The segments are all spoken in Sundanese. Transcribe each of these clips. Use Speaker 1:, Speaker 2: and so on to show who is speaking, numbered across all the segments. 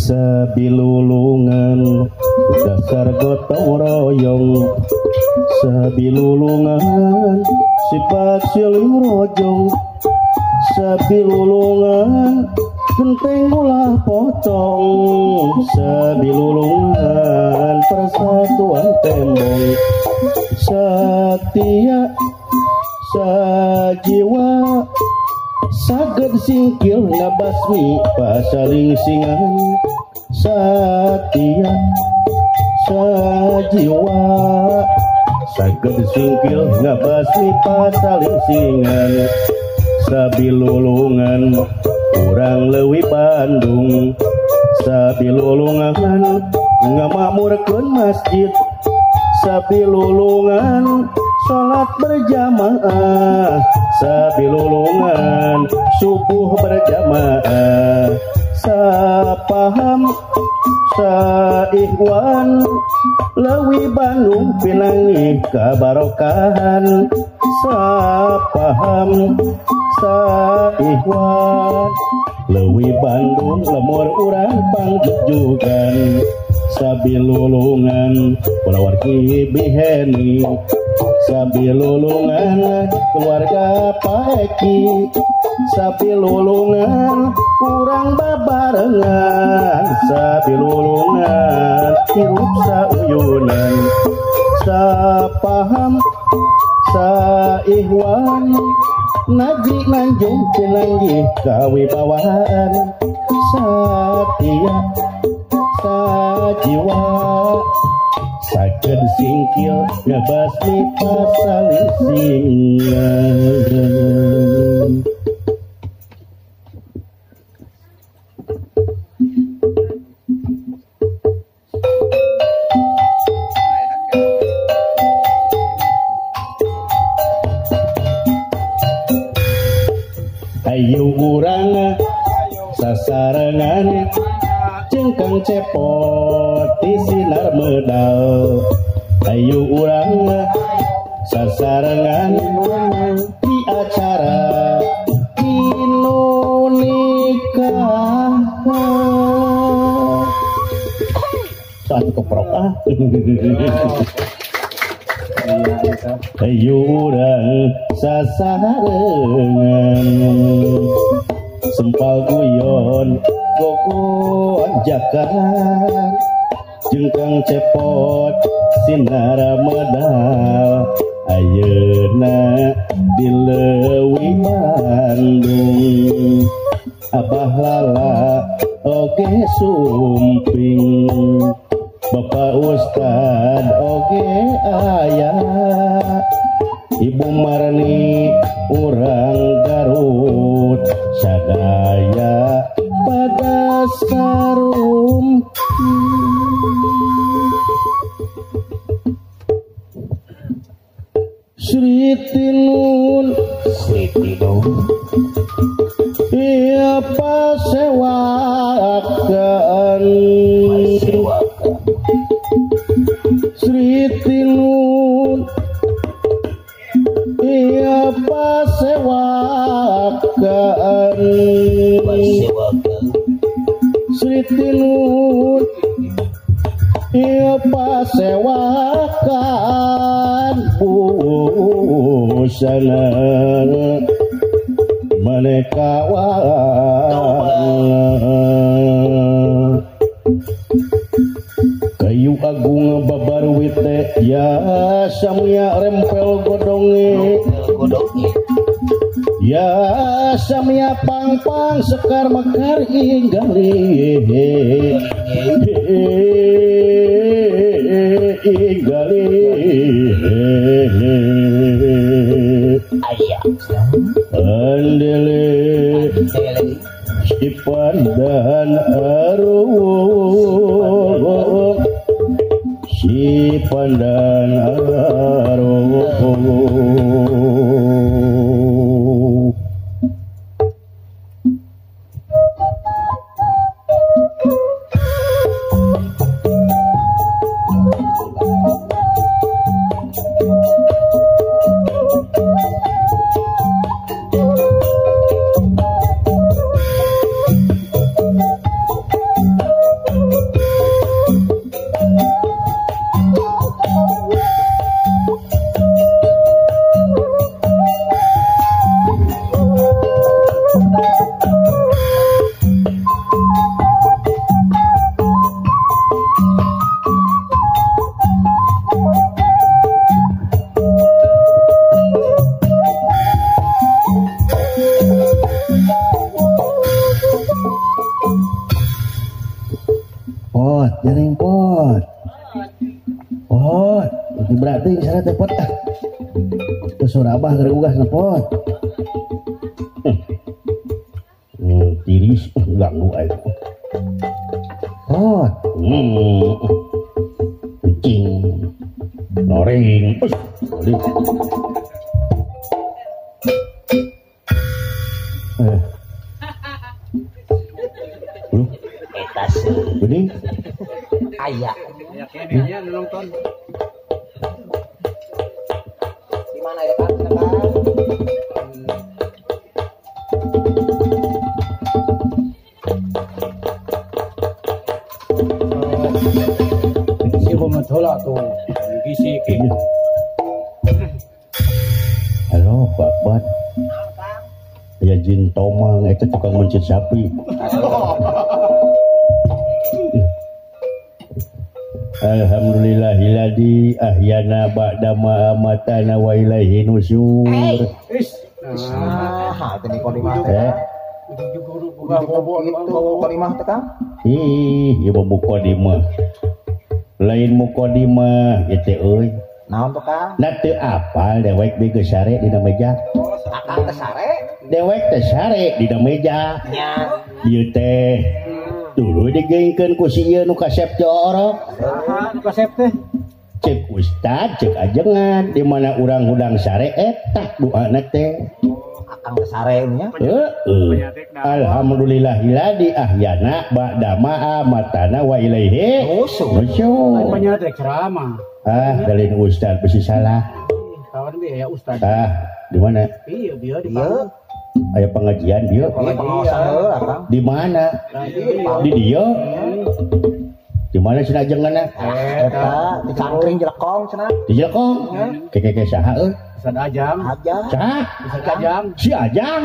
Speaker 1: Sabilulungan dasar gotong royong, sabilulungan sifat silih rojong, sabilulungan genteng ulah potong, sabilulungan persatuan tembong, satia sajiwa saged singkil ngabasmi pasaling singan, satia sajiwa saged singkil ngabasmi pasaling singan, sabilulungan urang leuwih Bandung, sabilulungan ngamakmurkeun masjid, sabilulungan salat berjamaah, sabilulungan subuh berjamaah, sapaham saihwan leuwih Bandung pinanggih kabarokahan, sapaham saihwan leuwih Bandung lemur urang pangjugjugan, sabilulungan kulawargi Biheni, sabilulungan keluarga Pak Eki, sabilulungan urang babarengan, sabilulungan hirup sauyunan, sapaham saihwan naji nanjung pinanggih kawibawaan, satia sajiwa saged singkil ngabasmi pasaling singan. Ayo urang sasarengan cengkang cepot di sinar medal, ayo urang sasarengan di acara dino nikah. Satu keprok ah. Ayo urang sasarengan sempal guyon gogonjakan, jengkang cepot sinar medal, ayeuna di leuwih Bandung Abah Lala oge sumping, Bapak Ustad oge aya, Ibu Marni urang Garut sadaya pada sarum. Sri Tinun, Sri Tinun, iya pasewakan, Sri Tinun, iya pasewakan, Sri Tinun, iya pasewakan busana maneka warna, kayu agung babarwite ya samya rempel godonge, ya samya pangpang sekar mekar inggali, inggali. Andele si pandan arum, si pandan arum. jaring pot. Pot, berarti syarat teh pot ah. Terus abah keur ugas pot. Tiris ganggu aing. Pot. Kucing. Noring. Lu
Speaker 2: eta sih.
Speaker 1: Geuning.
Speaker 2: Aya.
Speaker 3: Ya kene nonton.
Speaker 2: Di mana ya Kang?
Speaker 3: Heula tuh gisi ki.
Speaker 1: Halo, Pak Bat. Ya jin tomang eta tukang mencit sapi. Alhamdulillahilladzi ahyana ba'da ma amatana wa ilaihi nusyur.
Speaker 2: Ah, teh mukadimah teh. Mukadimah teh Kang.
Speaker 1: Ih, ieu mukadimah. Lain mukadimah ieu teh euy.
Speaker 2: Naon tuh Kang?
Speaker 1: Na teu apal dewek bi geus sare dina meja.
Speaker 2: Akang teh sare?
Speaker 1: Dewek teh sare dina meja.
Speaker 2: Nya.
Speaker 1: Ieu teh tuluy digeungkeun ku si ieu nu kasep teh orok.
Speaker 3: Saha nu kasep teh?
Speaker 1: Cek ustad, cek ajengan di mana urang hudang sare eta doana teh.
Speaker 2: Akang teh sare nya.
Speaker 1: Heeh. Alhamdulillahilladzi ahyana ba'da ma amatana wa ilaihi nusyur.
Speaker 3: Banyak rek ceramah.
Speaker 1: Ah, dalin ustad pasti salah.
Speaker 3: Kawan bi ya ustad.
Speaker 1: Ah, di mana?
Speaker 3: Iya, bieu di panggung.
Speaker 1: Aya pengajian bieu.
Speaker 2: Pengaosan heula, Kang.
Speaker 1: Di mana? Di dieu. Di mana cenah ajenganna?
Speaker 2: Eta di Cangkring Jelekong cenah.
Speaker 1: Di Jelekong? Keke saha euy?
Speaker 3: Ustad Ajang.
Speaker 2: Ajang.
Speaker 1: Saha?
Speaker 3: Ustad Ajang.
Speaker 1: Si Ajang.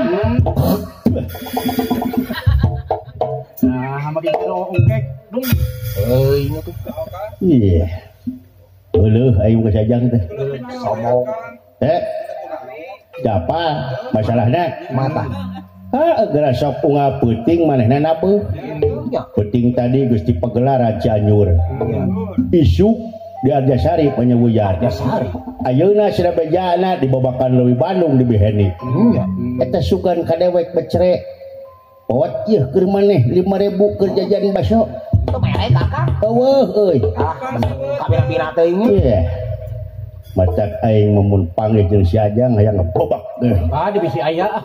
Speaker 3: Nah, makin kira ungkek dung.
Speaker 2: Euy nya tuh.
Speaker 1: Iya. Euleuh aing ka si Ajang teh.
Speaker 2: Sombong.
Speaker 1: Eh. Siapa masalahna?
Speaker 2: Mata.
Speaker 1: Ah, geura sok unggal peuting manehna napeuh. Peuting tadi geus dipagelaran Cianjur. Isuk di Arjasari panyewuyan.
Speaker 2: Arjasari.
Speaker 1: Ayeuna cenah bejana dibabakan leuwih Bandung di Biheni. Eta sugan ka dewek becere. Pot ieu keur maneh 5000 keur jajan baso.
Speaker 2: Teu mere Kakang.
Speaker 1: Eueuh euy.
Speaker 2: Ah, kabira-bira teuing.
Speaker 1: Iya. Matak aing mun panggih jeung si Ajang hayang ngeblobak deh.
Speaker 3: Ah, di bisi aya ah.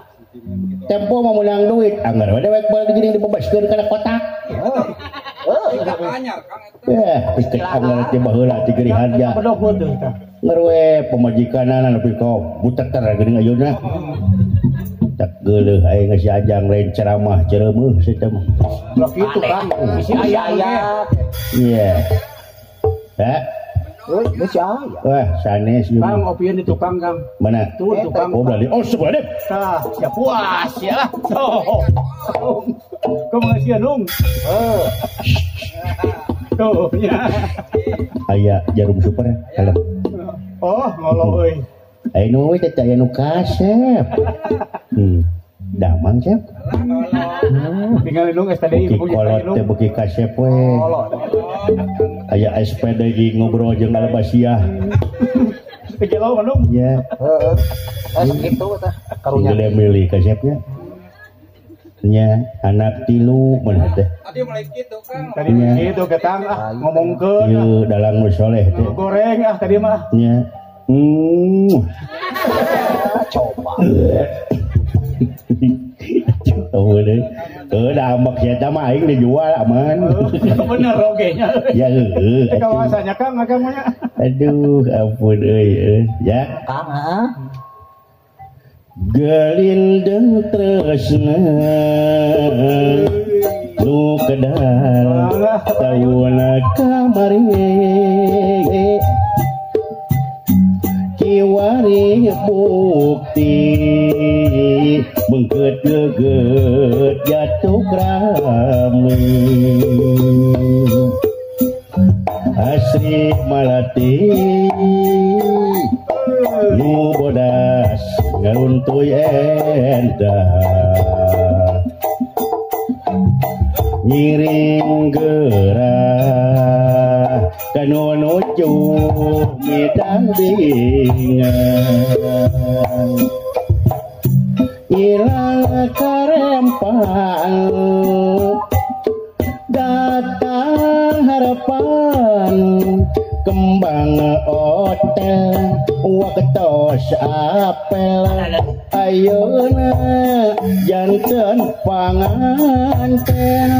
Speaker 1: Tempo mah meunang duit, anggar we dewek balik geuning dibebaskeun kana kotak. Heeh. Eh, anggar teh baheula ti Giri Harja. Ngerwe pamajikanana nepi ka buteter geuning ayeuna. Tak geuleuh aing si Ajang lain ceramah cereumeuh si teh mah.
Speaker 3: Lah kitu Kang, bisi aya aya.
Speaker 1: Iya. Hah?
Speaker 2: Euy, geus aya.
Speaker 1: Wah, sanes ieu.
Speaker 3: Kang opieun di tukang, Kang.
Speaker 1: Mana?
Speaker 3: Tuh tukang.
Speaker 1: Oh, berarti. Oh, sebelah.
Speaker 3: Tah, sia puas ya lah. So. Kumaha sia nung?
Speaker 2: Heuh.
Speaker 3: Tuh nya.
Speaker 1: Aya jarum super kalem.
Speaker 3: Oh, ngolo euy.
Speaker 1: Aya nu teh aya nu kasep. Damang cep.
Speaker 3: Tinggal nung STDI
Speaker 1: beuki kolot teh beuki kasep we. Aya SPD ngobrol jeung Albasiah.
Speaker 3: Teu gelo mah nung.
Speaker 1: Nya.
Speaker 2: Heeh. Sakitu tah karunya.
Speaker 1: Geuleuh milih kasepnya. Nya anak tilu mana teh.
Speaker 4: Tadi mulai kitu Kang.
Speaker 3: Tadi kitu ketang ah ngomongkeun.
Speaker 1: Ieu dalang nu soleh teh.
Speaker 3: Goreng ah tadi mah.
Speaker 1: Nya.
Speaker 2: Coba.
Speaker 1: Oh, deh. Udah ambek sia mah aing dijual aman.
Speaker 3: Bener oge nya.
Speaker 1: Ya heueuh.
Speaker 3: Kawasannya Kang akang mah nya.
Speaker 1: Aduh, ampun euy ya.
Speaker 2: Kang heeh.
Speaker 1: Gelindeng tresna nu kedal tauna kamari kiwari bukti bengket geget jatuh krami asri malati nu bodas ngaruntuy endah Ngiring gerah kanu nuju midang bingan ilang karempan datang harapan kembang otel waktos apel ayeuna janten panganten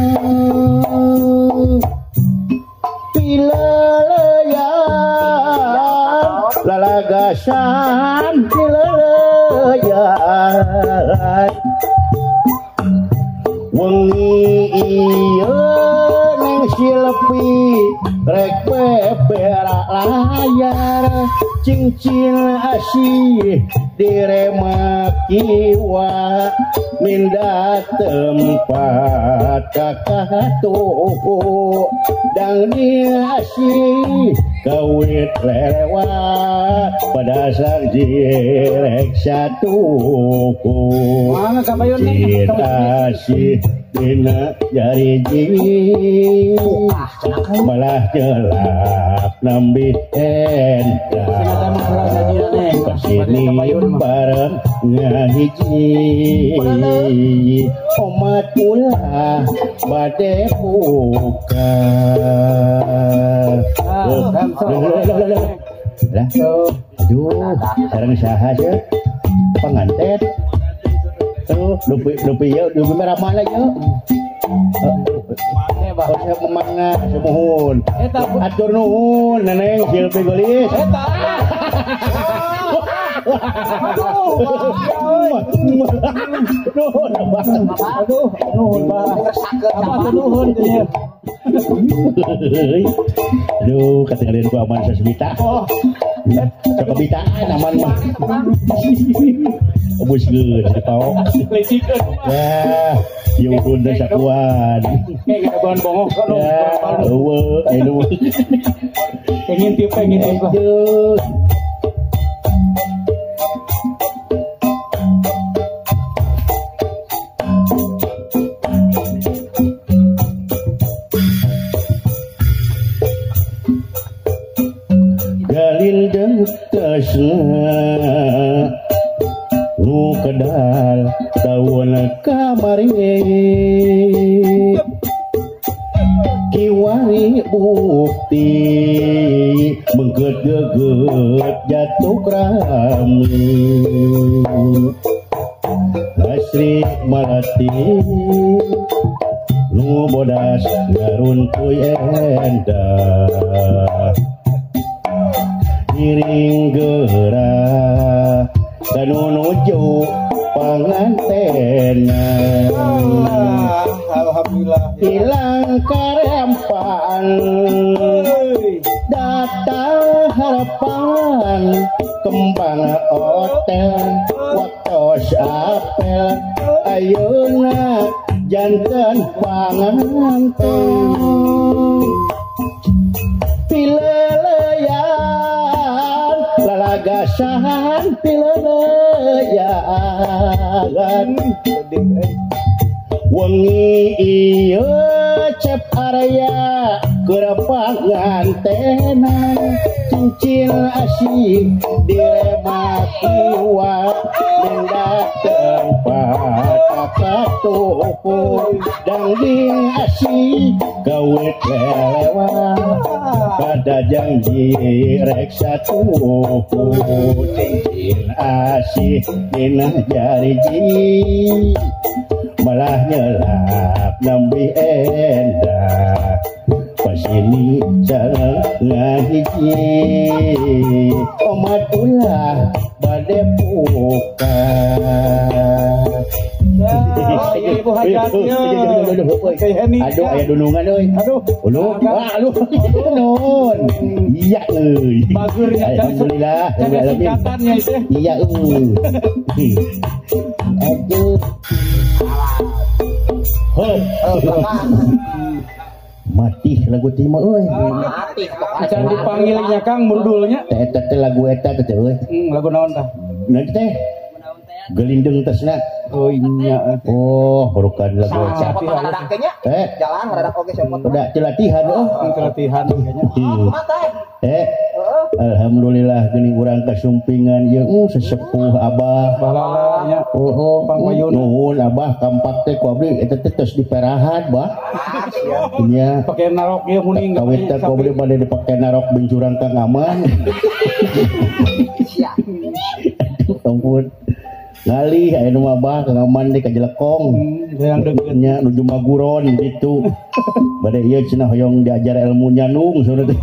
Speaker 1: pileleyan lalagasan pileleyan wengi ieu neng Silpi rek beberak layar cincin asih diremak kiwa minda tempat kakak tuh dang asih kawit lewat pada sang jirek satu asih dina jari ji malah jelap nambih endah kesini bareng ngahiji omat ulah bade buka. Aduh, sareng saha sih pengantin. Aduh, lupi ya, lupi merah mana ya? Oh, saya memangga, semuhun. Atur nuhun, neneng Silpi gelis. Nuhun,
Speaker 2: aduh, nuhun, apa nuhun?
Speaker 1: Aduh, ketinggalan ku aman sasmita. Kebitaan aman mah. Obus geus dipaok. Ya, ieu pun teh sakuan.
Speaker 3: Kayak gadaguan bongok kalau.
Speaker 1: Ya, eueuh, anu.
Speaker 3: Pengen tip.
Speaker 1: Galil dengkesna nu kedal taun kamari kiwari bukti mengget-geget jatuh krami Asri Malati nu bodas ngaruntuy endah ngiring gerah kanu nuju pangantena.
Speaker 3: Alhamdulillah
Speaker 1: hilang karempan datang harapan kembang otel waktos apel ayeuna janten panganten pileleyan lalagasan pileleyan wengi ieu cep area keur pangantenan cincin asih diremak kiwa minda tempat kakatuh dangding asih gawet lewat pada janji rek satu cincin asih dina jariji malah nyelap nambi endah pasini sareng ngahiji omat ulah bade buka.
Speaker 3: Ibu hajatnya.
Speaker 1: Aduh, aya dunungan euy.
Speaker 3: Aduh.
Speaker 1: Aduh, wah, aduh. Nun. Iya euy.
Speaker 3: Bagurnya.
Speaker 1: Alhamdulillah.
Speaker 3: Singkatannya itu.
Speaker 1: Iya euy. Aduh. Heuh. Mati lagu teh mah euy.
Speaker 2: Mati pokoknya.
Speaker 3: Can dipanggilnya Kang murdulnya.
Speaker 1: Teh eta teh lagu eta teh euy.
Speaker 3: Lagu naon tah?
Speaker 1: Nanti teh. Gelindeng tasna.
Speaker 3: Oh iya.
Speaker 1: Oh, bukan lagu.
Speaker 2: Siapa ngaradak teh nya? Jalan ngaradak oge siapa.
Speaker 1: Udah latihan oh.
Speaker 3: Latihan kayaknya.
Speaker 2: Oh, kumaha teh?
Speaker 1: Alhamdulillah geuning urang kasumpingan ieu sesepuh abah.
Speaker 3: Baheula nya.
Speaker 1: Oh, nuhun abah kampak teh ku abdi eta teh tos diperahan bah. Nya.
Speaker 3: Pake narok ieu kuning.
Speaker 1: Kawit teh ku abdi bade dipake narok bencurang kang aman.
Speaker 2: Sia.
Speaker 1: Aduh ampun. Ngalih aya nu mah bah kang aman teh ka Jelekong.
Speaker 3: Hayang deukeut
Speaker 1: nya nuju Maguron gitu. Bade ieu cenah hoyong diajar ilmu nyanung saudara teh.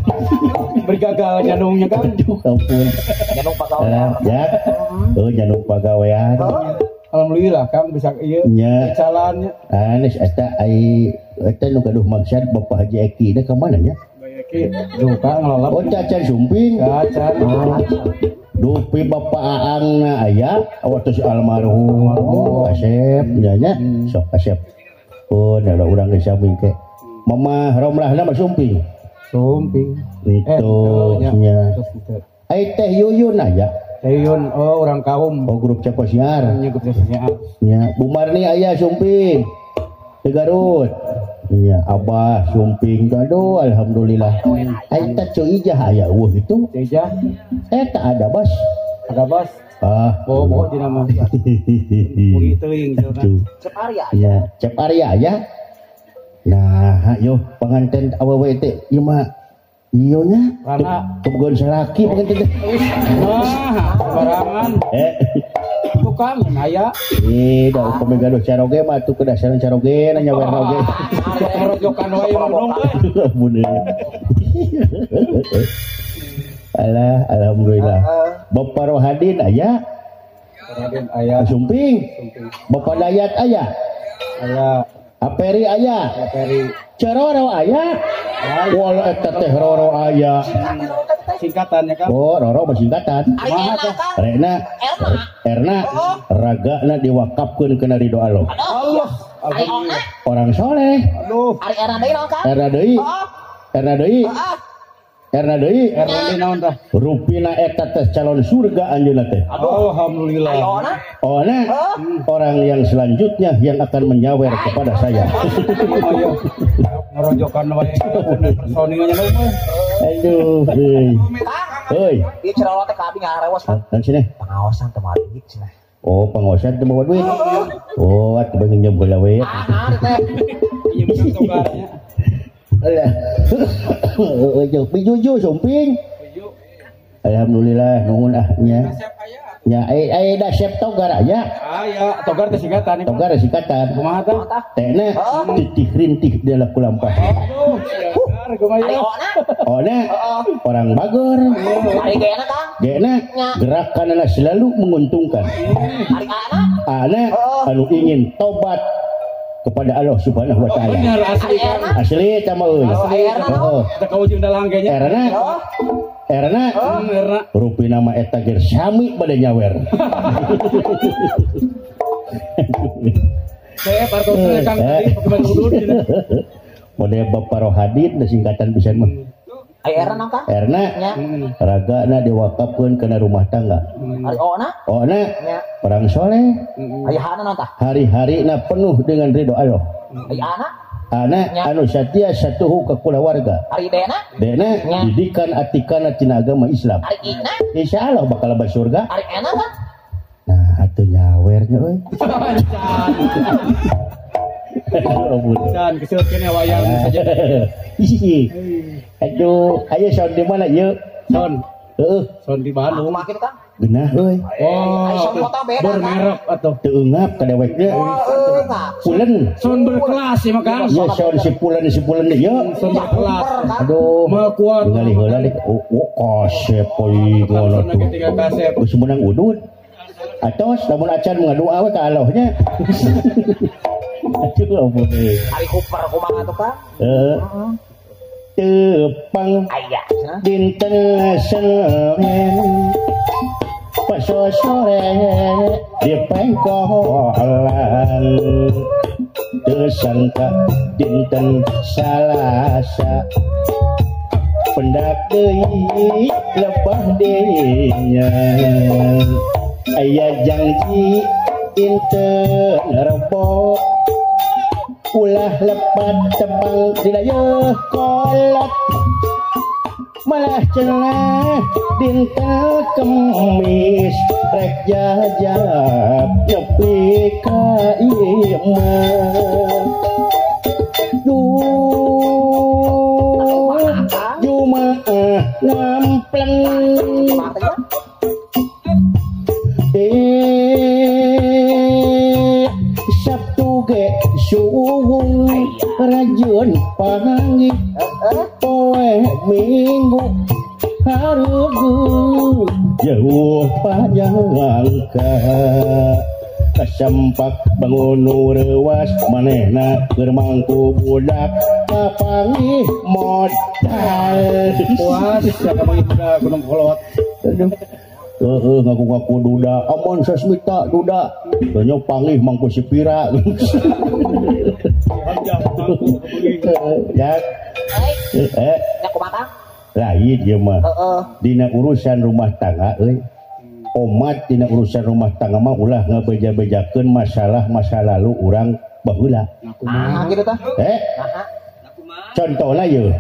Speaker 3: Bergagal nyanungnya kan.
Speaker 1: Aduh ampun.
Speaker 2: Nyanung pagawean.
Speaker 1: Ya. Oh nyanung pagawean.
Speaker 3: Alhamdulillah Kang bisa ieu
Speaker 1: nya.
Speaker 3: Jalannya.
Speaker 1: Anes eta ai eta nu gaduh maksad Bapak Haji Eki da ka mana nya?
Speaker 3: Bapak Eki duka ngelola.
Speaker 1: Oh cacan sumping.
Speaker 3: Cacan.
Speaker 1: Dupi Bapak Aangna aya awatos almarhum. Oh Asep nya nya. Sok Asep. Oh da urang geus sami ke. Mama Romlahna mah sumping.
Speaker 3: Sumping.
Speaker 1: Itu nya. Ai teh Yuyun aya.
Speaker 3: Teh Yuyun oh urang kaum.
Speaker 1: Oh grup Cakosiar.
Speaker 3: Nya grup Cakosiar.
Speaker 1: Nya Bu Marni aya sumping. Di Garut. Nya Abah sumping aduh alhamdulillah. Ai teh Ceu Ijah aya eueuh itu.
Speaker 3: Ceu Ijah.
Speaker 1: Eta ada bos.
Speaker 3: Ada bos.
Speaker 1: Ah,
Speaker 3: bobo dina mah. Mugi teuing cenah.
Speaker 2: Cep Arya.
Speaker 1: Nya, Cep Arya aya. Nah, yo pengantin awewe teh ieu mah ieu nya kabogohan salaki pengantin teh.
Speaker 3: Wah, barangan. Tukang aya.
Speaker 1: Da upami gaduh caroge mah atuh kedah sareng caroge na nyawer oge.
Speaker 3: Rojokan wae mah
Speaker 1: dong. Alah, alhamdulillah. Bapak Rohadin aya.
Speaker 3: Rohadin aya.
Speaker 1: Sumping. Bapak Dayat aya.
Speaker 3: Aya.
Speaker 1: Aperi aya.
Speaker 3: Aperi.
Speaker 1: Ceroro aya. Wala eta teh Roro aya.
Speaker 3: Singkatannya kan?
Speaker 1: Oh, Roro mah singkatan. Rena. Erna. Ragana diwakafkeun kana ridho Allah.
Speaker 3: Allah. Alhamdulillah.
Speaker 1: Orang soleh.
Speaker 3: Aduh.
Speaker 2: Ari Erna deui naon Kang?
Speaker 1: Erna deui. Erna deui. Erna deui.
Speaker 3: Erna deui naon tah?
Speaker 1: Rupina eta teh calon surga anjeunna teh.
Speaker 3: Alhamdulillah.
Speaker 1: Ona orang yang selanjutnya yang akan menyawer kepada saya.
Speaker 3: Ngerojokan wae personilnya mah.
Speaker 1: Aduh, euy. Euy.
Speaker 2: Ieu cerolo teh ka abi ngarewas Kang.
Speaker 1: Kan sini.
Speaker 2: Pengawasan teh mawa duit cenah.
Speaker 1: Oh, pengawasan teh mawa duit. Oh, atuh beuh nginjem heula we.
Speaker 2: Ah, teh.
Speaker 3: Ieu mah togarnya.
Speaker 1: Alah. Pijuju sumping. Alhamdulillah nuhun ah nya. Nya ai da sep togar aya.
Speaker 3: Aya, togar teh singkatan.
Speaker 1: Togar singkatan.
Speaker 3: Kumaha tah?
Speaker 1: Tehna titih rintih di kulampah.
Speaker 3: Aduh, kumaha
Speaker 1: Ona orang bagor.
Speaker 2: Ari gena Kang.
Speaker 1: Gena gerakanna selalu menguntungkan.
Speaker 2: Ari ana?
Speaker 1: Ana anu ingin tobat kepada Allah Subhanahu wa taala.
Speaker 3: Benar asli.
Speaker 1: Asli tah mah euy.
Speaker 2: Heeh.
Speaker 3: Teh kaujung dalang ge nya.
Speaker 1: Erna. Erna.
Speaker 3: Erna.
Speaker 1: Rupina mah eta ger sami bade nyawer.
Speaker 3: Saya partos Kang tadi pake udud cenah.
Speaker 1: Model Bapak Rohadin da singkatan pisan mah.
Speaker 2: Ai Erna naon Kang?
Speaker 1: Erna. Ragana diwakafkeun kana rumah tangga.
Speaker 2: Ari Ona?
Speaker 1: Ona. Orang soleh.
Speaker 2: Ari Hana naon tah?
Speaker 1: Hari-harina penuh dengan ridho Allah.
Speaker 2: Ari Ana?
Speaker 1: Ana anu satia satuhu ka kulawarga.
Speaker 2: Ari Dena?
Speaker 1: Dena didikan atikana tina agama Islam.
Speaker 2: Ari Ina?
Speaker 1: Insyaallah bakal lebet surga.
Speaker 2: Ari Ena kan?
Speaker 1: Nah, atuh nyawernya euy.
Speaker 3: Dan kesilkeun wayang saja.
Speaker 1: Aduh, ayo sound di mana ieu?
Speaker 3: Sound.
Speaker 1: Heeh,
Speaker 3: sound di Bandung.
Speaker 2: Kumaha kitu Kang?
Speaker 1: Geunah euy.
Speaker 3: Oh,
Speaker 2: sound kota beda.
Speaker 3: Bermerek atuh.
Speaker 1: Teu eungap ka dewekna. Pulen.
Speaker 3: Sound berkelas ya mah Kang.
Speaker 1: Ieu sound si pulen ieu.
Speaker 3: Sound berkelas.
Speaker 1: Aduh,
Speaker 3: moal kuat.
Speaker 1: Ningali heula deuk. Oh, kasep euy ngono tuh. Geus meunang udud. Atos lamun acan ngadoa we ka Allahnya. Aduh ampun.
Speaker 2: Ari Cooper kumaha tuh Kang?
Speaker 1: Heeh. Tepang
Speaker 2: aya
Speaker 1: dinten Senin paso sore di pengkolan teu sangka dinten Salasa pendak deui lebah dinya aya janji Dinten Rebo ulah lepat tebang dilayeuh kolot malah cenah dinten Kemis rek jajab nepi ka imah duh Jumaah ngampleng Sabtu ge suwung rajin panggih poe Minggu hareugeung jauh panjangka kasempak bangun nu reuwas manehna keur mangku budak kapanggih modal
Speaker 3: puas ya kapanggih budak gunung kolot.
Speaker 1: Heeh ngaku-ngaku duda amon sasmita duda banyak panggih mangku sipira ya lain ieu mah dina urusan rumah tangga euy omat dina urusan rumah tangga mah ulah ngabeja-bejakeun masalah masa lalu urang baheula
Speaker 2: ah kitu tah
Speaker 1: contohna yeuh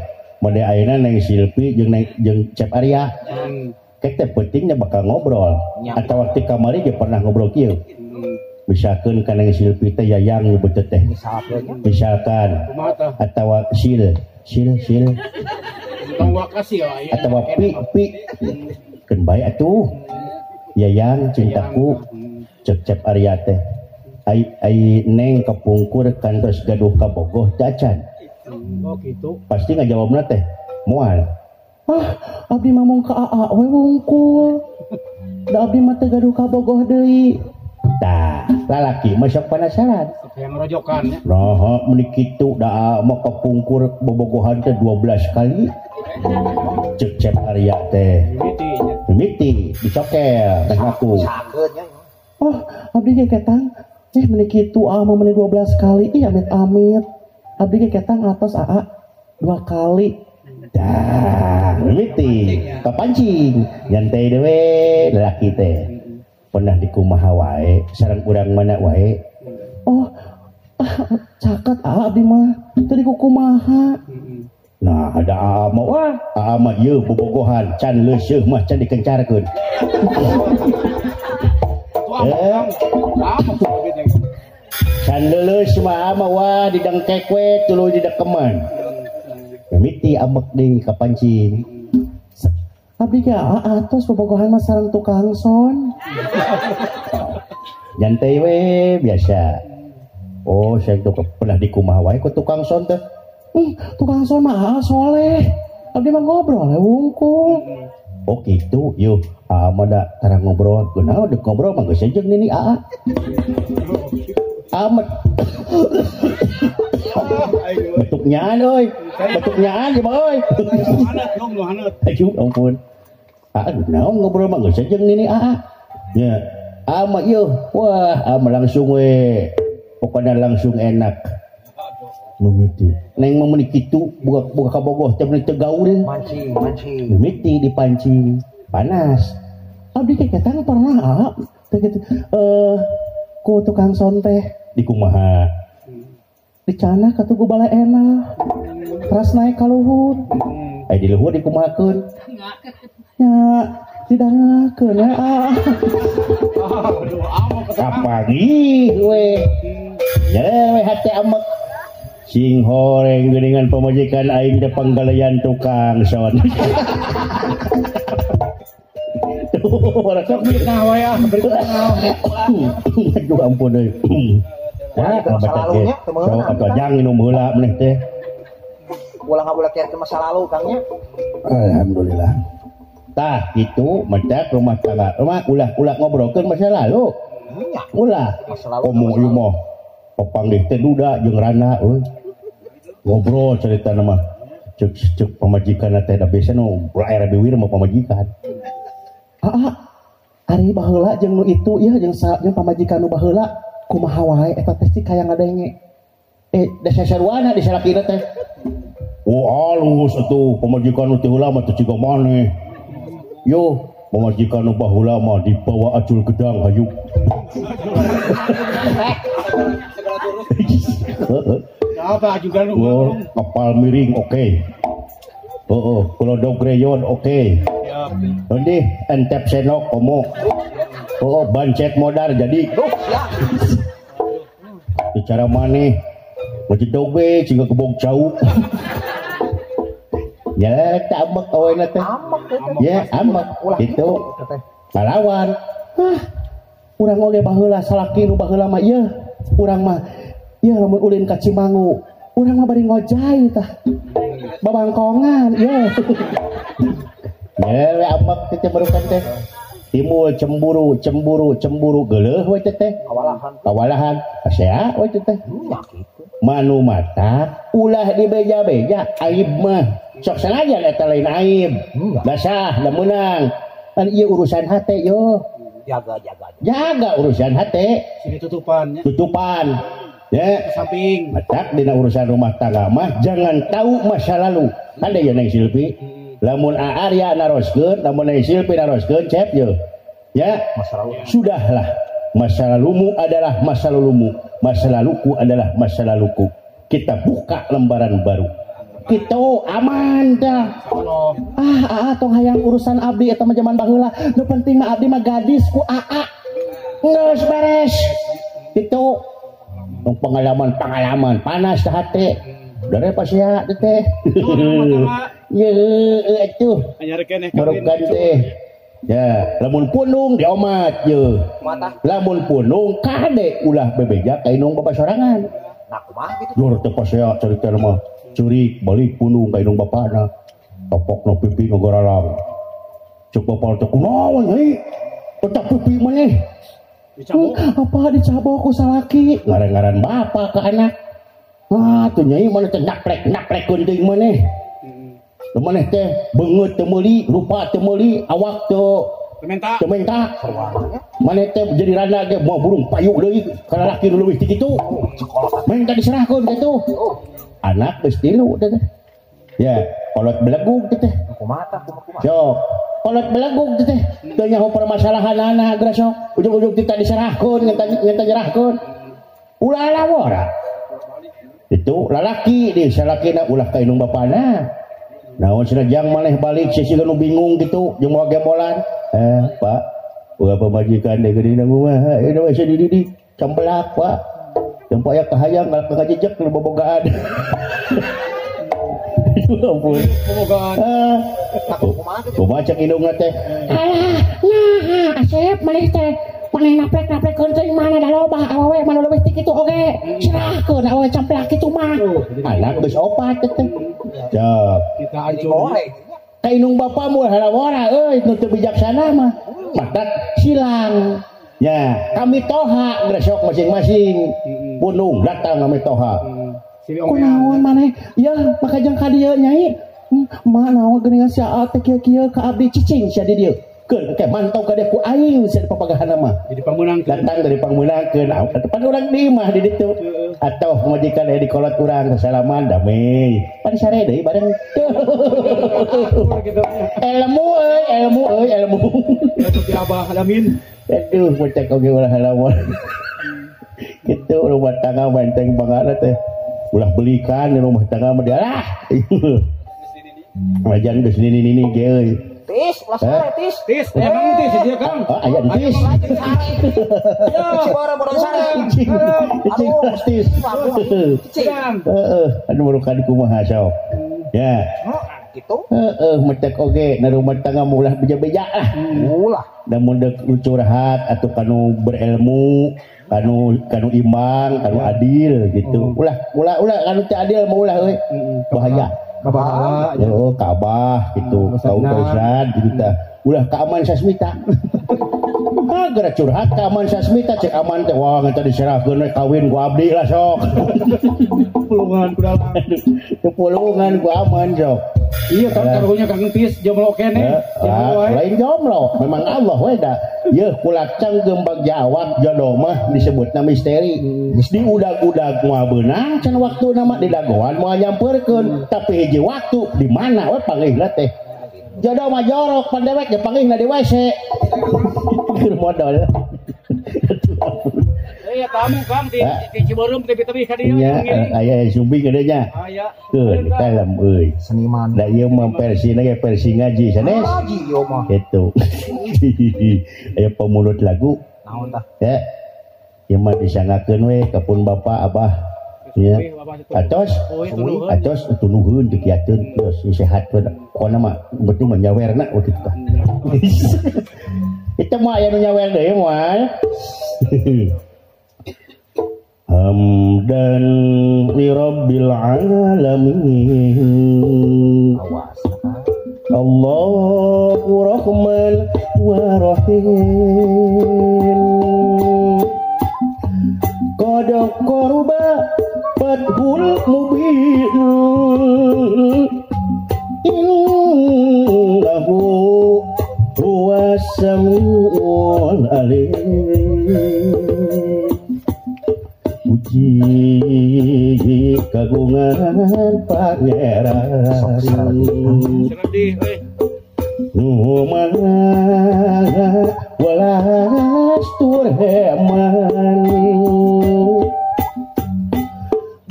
Speaker 1: mode ayeuna Neng Silpi jeung jeung Cep Arya kete pentingnya bakal ngobrol atau waktu kamari dia pernah ngobrol kieu misalkan ka Neng Silpi teh yayang nyebut teh misalkan atau sil sil sil atau pi pi keun bae atuh yayang cintaku cek Cep Arya teh ai ai neng kapungkur kantos gaduh kabogoh cacan
Speaker 3: oh gitu
Speaker 1: pasti ngajawabna teh moal ah abdi mah mong ka aa we wungkul da abdi mah teu gaduh kabogoh deui tah lalaki mah sok penasaran
Speaker 3: hayang rojokan nya
Speaker 1: nah meuni kitu da mah kapungkur bobogohan teh 12 kali cek Cep Arya teh mimiti dicokel teh ngaku oh abdi ge ketang meuni kitu aa mah meuni 12 kali ih amit amit abdi ge ketang atos aa 2 kali dah mimiti kapancing nyantai dewe lalaki teh pernah dikumaha wae sareng urang mana wae oh caket aa abdi mah teu dikukumaha nah ada aa mah wah aa mah ieu bobogohan can leuseuh mah can dikencarkeun can leuleus mah aa mah wah didengkek we tuluy didekeman mimiti ambek deui kapancing abdi ge atos bobogohan mah sareng tukang son nyantai we biasa oh saya tuh pernah dikumaha wae ku tukang son teh tukang son mah soleh abdi mah ngobrol we wungkul oh kitu yuh aa mah da tara ngobrol kunaon deuk ngobrol mah geus jeung nini aa amat bentuknya euy bentuknya ieu mah euy aduh ampun aa naon ngobrol mah geus jeung nini aa nya aa mah ieu wah aa mah langsung we pokona langsung enak mimiti neng mah meuni kitu boga kabogoh teh meuni teu gaul
Speaker 2: mancing mancing
Speaker 1: mimiti dipancing panas abdi teh ketang pernah aa teh kitu ku tukang son teh dikumaha dicana ka tugu bala enak teras naik ka luhur ai di luhur dikumahakeun nya didangakeun we aa kapanggih we nyere we hate amek sing horeng geuningan pamajikan aing teh panggalayan tukang son
Speaker 3: sok mitnah we ah
Speaker 1: aduh ampun euy ah
Speaker 2: masa lalunya teu meunang
Speaker 1: sok atuh minum heula maneh teh
Speaker 2: ulah ngabulekeun ke masa lalu Kang nya
Speaker 1: alhamdulillah tah kitu mentak rumah tangga rumah ulah-ulah ngobrolkeun masa lalu ulah komo ieu mah papanggih teh duda jeung rana euy ngobrol carita mah cek cek pamajikan teh da biasa nu laer biwir mah pamajikan aa ari baheula jeung nu itu ieu jeung jeung pamajikan nu baheula kumaha wae eta teh cik hayang ngadenge da sasaruana di salakina teh oh alus atuh pamajikan nu teh heula mah teh ciga maneh yo pamajikan nu baheula mah dibawa acul gedang hayu.
Speaker 3: Apa juga nu?
Speaker 1: Kapal miring oke. Heeh, kolodog rayon oke. Nanti entep senok komo. Oh, bancet modar jadi. Bicara maneh majedog we siga kebog cau. Ya, tak ambek awena teh. Ya, ambek gitu. Ngalawan. Hah. Urang oge baheula salaki nu baheula mah ieu. Urang mah ieu lamun ulin ka Cimangu, urang mah bari ngojay tah. Babangkongan ieu. Ya, we ambek teh barukan teh. Timbul cemburu, cemburu, cemburu geuleuh we teh.
Speaker 2: Kawalahan.
Speaker 1: Kawalahan. Pasea we teh. Manu mata ulah dibeja-beja aib mah. Sok sanajan eta lain aib. Dasah da meunang. Kan ieu urusan hate yo.
Speaker 2: Jaga jaga.
Speaker 1: Jaga urusan hate.
Speaker 3: Sini tutupan ya.
Speaker 1: Tutupan. Ya,
Speaker 3: samping.
Speaker 1: Matak dina urusan rumah tangga mah jangan tahu masa lalu. Kan deui Neng Silpi. Lamun Arya naroskeun, lamun Neng Silpi naroskeun cep ye. Ya,
Speaker 2: masa lalu.
Speaker 1: Sudahlah. Masa lalumu adalah masa lalumu, masa laluku adalah masa laluku. Kita buka lembaran baru. Kita aman dah.
Speaker 4: Ah, tong hayang urusan abdi eta mah jaman baheula. Nu penting mah abdi mah gadis ku aa. Geus beres. Itu pengalaman-pengalaman panas tah hate. Dare pasia teh. Ye atuh. Barukan teh. Ya, lamun punung diomat ye. Lamun punung kade ulah bebeja ka indung bapa sorangan.
Speaker 2: Nah kumaha kitu?
Speaker 1: Jur teh pasea carita mah. Curi balik punung ka indung bapana. Topokna pipi ngagaralang. Cek bapa teh kunaon deui? Tetap pipi maneh.
Speaker 3: Dicabok.
Speaker 4: Apa dicabok ku salaki?
Speaker 1: Ngaran-ngaran bapa ka anak. Ah, tuh nyai maneh teh naplek-naplek teuing maneh. Maneh teh beungeut teu meuli, rupa teu meuli, awak teu tementa. Maneh teh jadi randa ge moal burung payu deui ka lalaki nu leuwih ti kitu. Menta diserahkeun kitu. Anak geus tilu teh. Ya, kolot belegug teh.
Speaker 2: Kumaha tah kumaha?
Speaker 1: Sok, kolot belegug teh. Teu nyaho permasalahanana geura sok. Ujug-ujug tita diserahkeun, nyata nyerahkeun. Ulah lawora. Itu lalaki di salakina ulah ka indung bapana. Naon cenah jang maneh balik sisi nu bingung gitu jeung moal gembolan. Pak, ulah pamajikan deui geuning kumaha? Ieu we dididik cambelak, Pak. Tempo aya kahayang ngalak kajejek nu bobogaan. Ampun.
Speaker 3: Bobogaan.
Speaker 1: Kumaha cek indungna teh?
Speaker 4: Alah, nah Asep maneh teh maneh naplek-naplekkeun teh mana da loba awewe mana leuwih ti kitu oge. Serahkeun awewe camplak kitu mah.
Speaker 1: Anak geus opat teh. Cek.
Speaker 3: Kita hancur.
Speaker 1: Ka indung bapa moal halawara euy nu teu bijaksana mah. Matak silang. Ya, kami toha gresok masing-masing. Punung datang kami toha.
Speaker 4: Kunaon maneh? Ya, maka jang ka dieu nyai. Ma naon geuningan sia teh kieu-kieu ka abdi cicing sia di dieu. Keun engke mantau ka dieu ku aing sia papagahanna mah.
Speaker 3: Jadi pangmeunangkeun.
Speaker 1: Datang dari pangmeunangkeun. Pan urang di imah di ditu. Atau majikan aya di kolot urang salaman damai. Pan sare deui bareng. Ilmu euy, ilmu euy, ilmu.
Speaker 3: Ti Abah Alamin.
Speaker 1: Aduh, bocah oge ulah lawan. Gitu rumah tangga benteng banget teh. Ulah belikan di rumah tangga mah lah. Wajan geus nini-nini ge euy.
Speaker 2: Tis, ulah sare tis.
Speaker 3: Tis, emang tis dia Kang.
Speaker 1: Oh, aya tis.
Speaker 2: Cibara bodoh sare.
Speaker 1: Cicing tis. Heeh, anu barukan kumaha sok. Ya.
Speaker 2: Gitu.
Speaker 1: Heeh, metek oge na rumah tangga ulah beja-beja lah.
Speaker 2: Ulah.
Speaker 1: Namun dek curhat atau kanu berilmu, kanu kanu imbang, kanu adil gitu. Ulah ulah ulah kanu teu adil mah ulah euy. Bahaya.
Speaker 3: Kabah.
Speaker 1: Oh, kabah gitu. Kau kausan gitu tah. Ulah ka Aman Sasmita. Ah, geura curhat ka Aman Sasmita cek Aman teh wah ngan tadi diserahkeun we kawin ku abdi lah sok.
Speaker 3: Pulungan ku dalang.
Speaker 1: Pulungan ku Aman sok.
Speaker 3: Iya kan karunya Kang Tis jomblo keneh.
Speaker 1: Lain jomblo, memang Allah we da. Yeuh kulacang gembag jawab jodoh mah disebutna misteri. Diudag-udag moal beunang can waktuna mah didagoan moal nyampeurkeun, tapi hiji waktu di mana we panggihna teh. Jodoh mah jorok pan dewek ge panggihna di WC. Keur modal.
Speaker 3: Ya kamu Kang di Ciberem tepi-tepi ka dieu.
Speaker 1: Nya aya sumbing gede nya.
Speaker 3: Aya.
Speaker 1: Keun kalem euy.
Speaker 2: Seniman.
Speaker 1: Da ieu mah versina ge versi ngaji sanes.
Speaker 2: Ngaji ieu mah.
Speaker 1: Kitu. Aya pemulut lagu.
Speaker 2: Naon tah?
Speaker 1: Ya. Ieu mah disangakeun we ka pun bapak abah. Ya. Atos. Atos tunuhun dikiateun terus sehat we. Pokona mah betul mah nyawerna we kitu tah. Itu mah aya nu nyawer deui moal. Hamdan li rabbil alamin. Allahu rahman wa rahim. Qad qaruba fathul mubin. Innahu huwas samiul alim. Puji kagungan pangeran nu maha welas tur heman.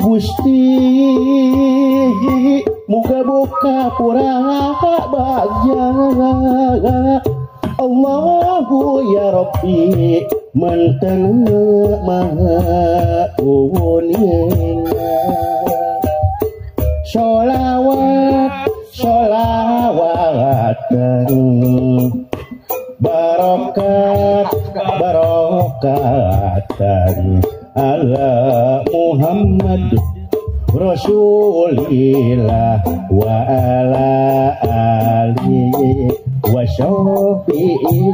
Speaker 1: Gusti muga buka pura bagja. Allahu ya Rabbi mantan maha uninga. Sholawat sholawatan barokat barokatan ala Muhammad Rasulillah wa ala alihi wa sahbihi.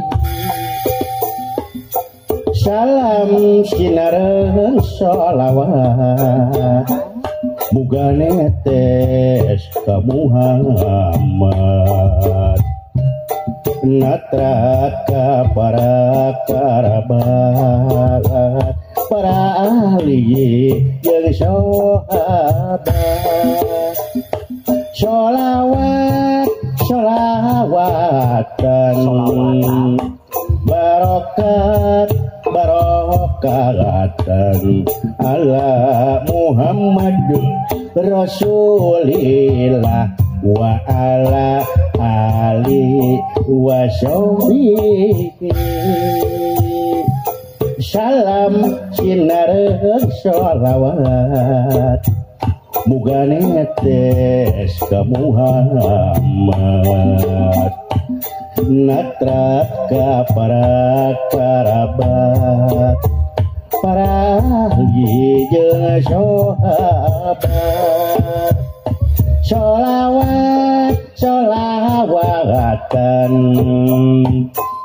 Speaker 1: Salam sinareun sholawat muga netes ka Muhammad. Natra ka para karabat para ahli jeung sahabat. Sholawat sholawatan barokat barokatan ala Muhammad Rasulillah wa ala alihi wa sahbihi. Salam sinareun sholawat muga netes ka Muhammad. Natra ka para karabat para ahli jeung sahabat. Sholawat sholawatan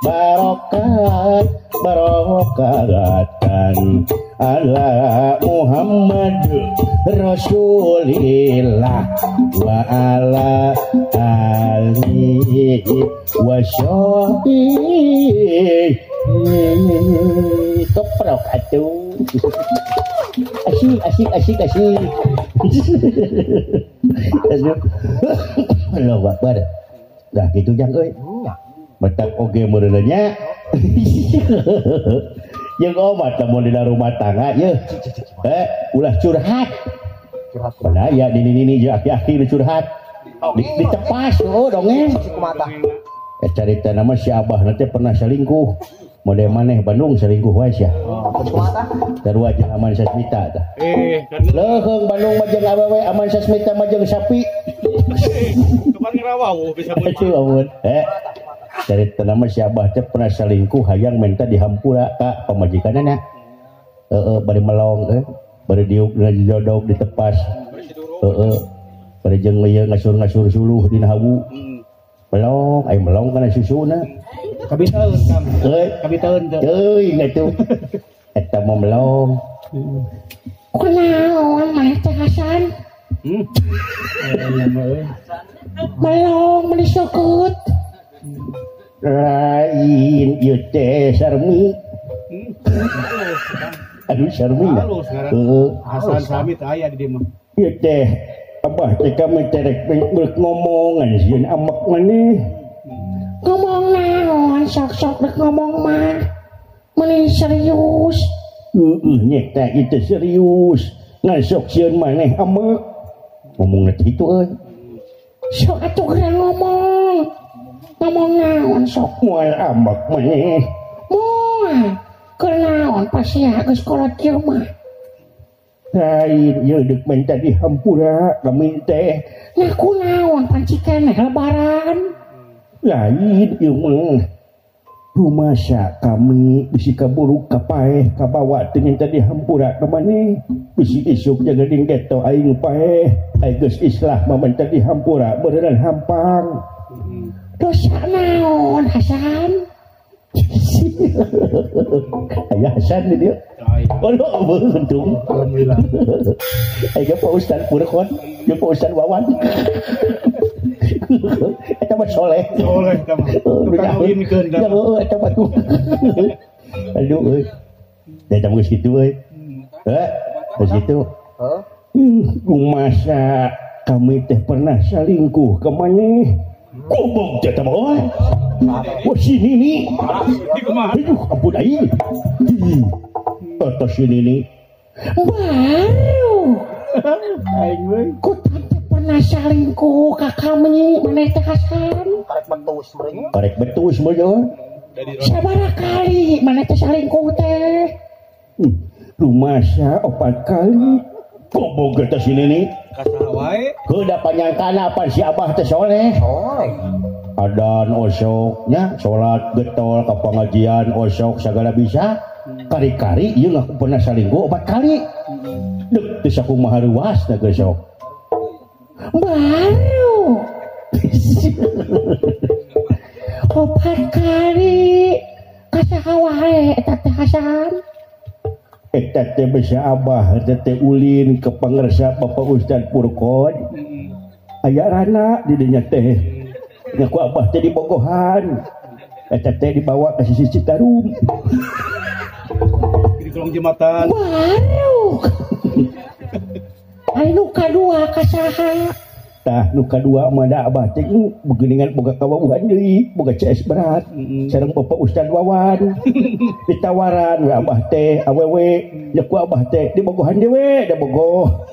Speaker 1: barokat barokatan ala Muhammad Rasulillah wa ala alihi wa sahbihi. Keprok atuh. Asik asik asik asik. Allahu Akbar. Dah gitu jang euy. Betak oge meureun nya. Jeung omat lamun dina rumah tangga yeuh. Ulah curhat.
Speaker 2: Curhat
Speaker 1: kumaha ya nini-nini jeung aki-aki nu curhat. Ditepas oh dongeng.
Speaker 2: Kumaha
Speaker 1: carita nama si abah nanti pernah selingkuh. Model maneh Bandung selingkuh wae sia.
Speaker 2: Kumaha
Speaker 1: Sarua jeung Aman Sasmita tah. Leuheung Bandung mah jeung awewe Aman Sasmita mah jeung sapi.
Speaker 3: Kapan ngarawauh bisa
Speaker 1: mun. Carita nama si abah teh pernah selingkuh hayang minta dihampura ka pamajikanna. Heeh bari melong bari diuk ngajodog ditepas. Heeh bari jeung ieu ngasur-ngasur suluh dina hawu. Melong, ai melong kana susuna.
Speaker 3: Kabitaeun Kang.
Speaker 1: Euy,
Speaker 3: kabitaeun teu.
Speaker 1: Teuing atuh. Eta mah melong. Kunaon maneh teh Hasan? Melong meuli sokut. Lain ieu teh Sarmi. Aduh Sarmi.
Speaker 3: Heeh, Hasan Sami teh aya di dieu mah.
Speaker 1: Ieu teh abah teh kami teh rek ngomongan sieun amek maneh. Ngomong naon sok-sok rek ngomong mah.
Speaker 4: Meni serius. Heeh nyeta itu serius. Ngan sok sieun maneh ambek. Ngomongna teh kitu euy. Sok atuh geura ngomong. Ngomong naon sok moal ambek maneh. Moal. Keur naon pasia geus kolot kieu mah. Lain ieu deuk minta dihampura kami teh. Nah kunaon pan cikeneh lebaran. Lain ieu mah. Rumasa kami bisi kaburuk kapaeh kabawa teh minta dihampura ka maneh. Bisi isuk jaga ding geto aing paeh. Aing geus islah mah minta dihampura beureunan hampang. Dosa naon Hasan? Ayah Hasan di dia. Oh, untung.
Speaker 3: Alhamdulillah.
Speaker 4: Ayo Pak Ustaz Purkon, ya Pak Ustaz Wawan. Eta mah soleh.
Speaker 3: Soleh eta mah. Tukang ngawinkeun
Speaker 4: da. Heeh, eta mah tuh. Aduh euy. Da eta geus kitu euy. Heh, geus kitu.
Speaker 2: Heeh.
Speaker 4: Kumasa kami teh pernah selingkuh ke maneh. Goblok teh mah euy. Wah si Nini. Aduh, ampun aing. Atau si Nini. Baru.
Speaker 3: Aing euy.
Speaker 4: Ku tante pernah selingkuh ka kami maneh teh Hasan.
Speaker 2: Karek betus meureun.
Speaker 4: Karek betus meureun. Sabaraha kali maneh teh selingkuh teh? Rumasa 4 kali. Goblok teh si Nini.
Speaker 3: Kasaha wae.
Speaker 4: Heuda panyangkana pan si Abah teh soleh.
Speaker 2: Soleh.
Speaker 4: Adan osoknya salat getol ke pengajian osok segala bisa kari-kari ieu ngaku pernah salingkuh 4 kali dek teu sakumaha ruasna geus sok baru 4 kali kasaha wae eta teh Hasan eta teh basa Abah eta teh ulin ke pangersa Bapak Ustaz Purkon aya rana di dinya teh ngaku Abah teh dibogohan eta teh dibawa ke sisi Citarum
Speaker 3: di kolong jembatan
Speaker 4: baru ai nu kadua ka saha tah nu kadua mah da Abah teh begeuningan boga kawauhan deui boga CS berat sareng Bapak Ustaz Wawan ditawaran we Abah teh awewe nyaku Abah teh dibogohan dewe da bogoh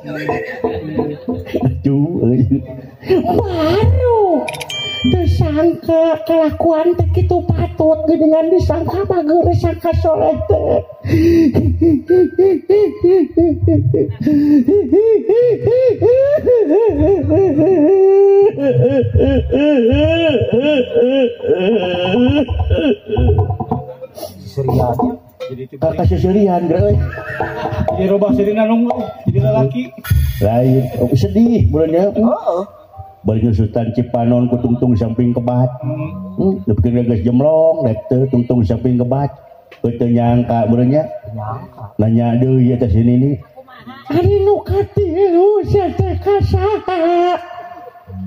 Speaker 4: aduh euy baru tersangka kelakuan teh kitu patut geuningan disangka bager sangka soleh teh.
Speaker 2: Seseriannya
Speaker 3: jadi
Speaker 4: kakak seserian geus.
Speaker 3: Jadi robah serina nung jadi lalaki.
Speaker 4: Lain sedih bulannya.
Speaker 2: Heeh.
Speaker 4: Bari nyusutan Cipanon ku tungtung samping kebat. Nepikeun geus jemlong rek teu tungtung samping kebat. Teu nyangka beureunya.
Speaker 2: Nyangka.
Speaker 4: Nanya deui eta si Nini. Ari nu katilu sia teh ka saha?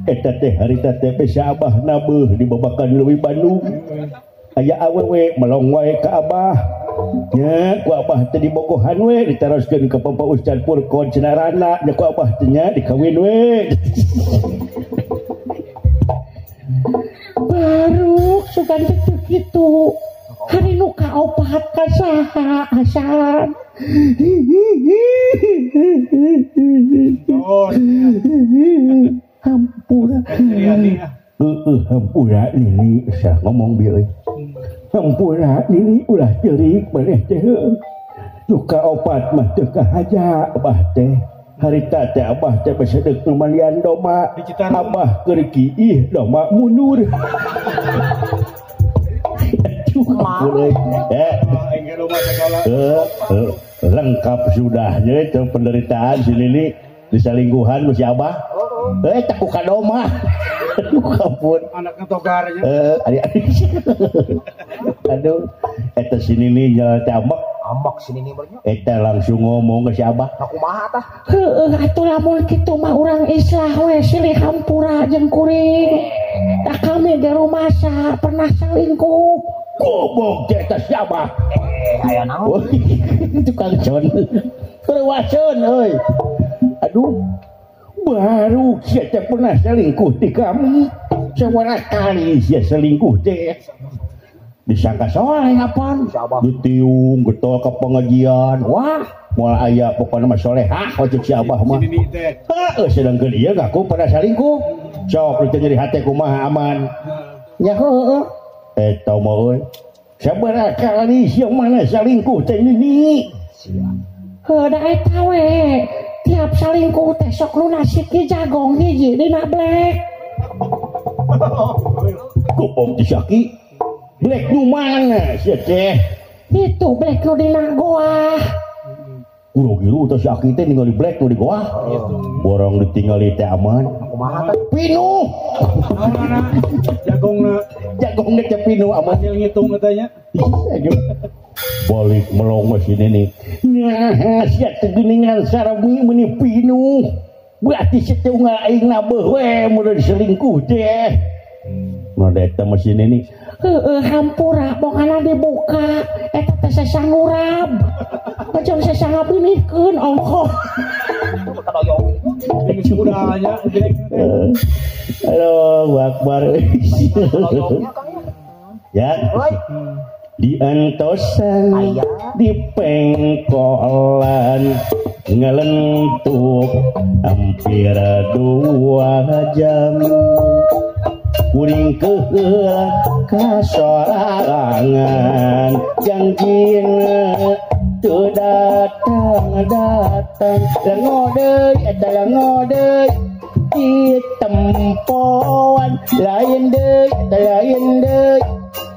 Speaker 4: Eta teh harita teh besa Abah nabeuh di babakan leuwih Bandung. Aya awewe melong wae ka Abah. Nya ku Abah teh dibogohan we ditaroskeun ka Bapak Ustaz Purkon cenah rana nya ku Abah teh nya dikawin we. Baru sugan teh kitu. Hari nu kaopat ka saha Hasan?
Speaker 3: Oh.
Speaker 4: Hampura. Heeh, hampura Nini sah ngomong bieu euy. Hampura Nini ulah ceurik maneh teh. Nu kaopat mah teu kahaja Abah teh. Harita teh Abah teh basedeuk nu malian domba. Abah keur kiih domba mundur. Lengkap sudah itu penderitaan si Nini diselingkuhan ku si Abah. Tak ku kadoma. Aduh ampun.
Speaker 3: Anaknya togarnya.
Speaker 4: Aduh, eta si Nini jalan teh ambek.
Speaker 2: Ambek si Nini bernya.
Speaker 4: Eta langsung ngomong ke si Abah.
Speaker 2: Aku kumaha tah?
Speaker 4: Heueuh atuh lamun kitu mah urang islah we silih hampura jeung kuring. Tah kami ge rumasa pernah selingkuh. Goblok teh eta si Abah.
Speaker 2: Aya naon?
Speaker 4: Tukang con. Keruaceun euy. Aduh. Baru sia teh pernah selingkuh di kami. Sabaraha kali sia selingkuh teh.
Speaker 1: Disangka soleh apaan? Ditiung getol ke pengajian. Wah, moal aya pokona mah solehah cek si Abah mah. Heeh, sedangkeun ieu ngaku pada salingkuh. Sok teu nyeri hate kumaha aman. Nya heueuh. Eta mah euy. Sabaraha kali sia mana salingkuh teh nini.
Speaker 5: Heuh da eta we. Tiap salingkuh teh sok lunasi ki jagong hiji dina blek.
Speaker 1: Kupong ti Syaki. Blek nu mana sia teh?
Speaker 5: Itu blek nu dina goa.
Speaker 1: Guru-guru teh si Aki teh ningali blek nu di goa. Borong ditinggali teh aman.
Speaker 2: Kumaha teh?
Speaker 1: Pinuh.
Speaker 3: Jagongna.
Speaker 1: Jagongna teh pinuh aman.
Speaker 3: Hasil ngitung katanya.
Speaker 1: Balik melong mah si nini. Nah, sia teh geuningan sarami meuni pinuh. Berarti sia teh unggal aing nabeuh we mun selingkuh teh. Nah, eta mah si nini.
Speaker 5: Heeh, hampura bongana dibuka eta teh sesah ngurab. Macam sesah ngabinihkeun ongkoh.
Speaker 1: Halo, Akbar. Ya. Diantosan di pengkolan ngelentuk hampir 2 jam. Kuring keheula kasorangan jangjina teu datang-datang lengo deui eta lengo deui di tempoan lain deui eta lain deui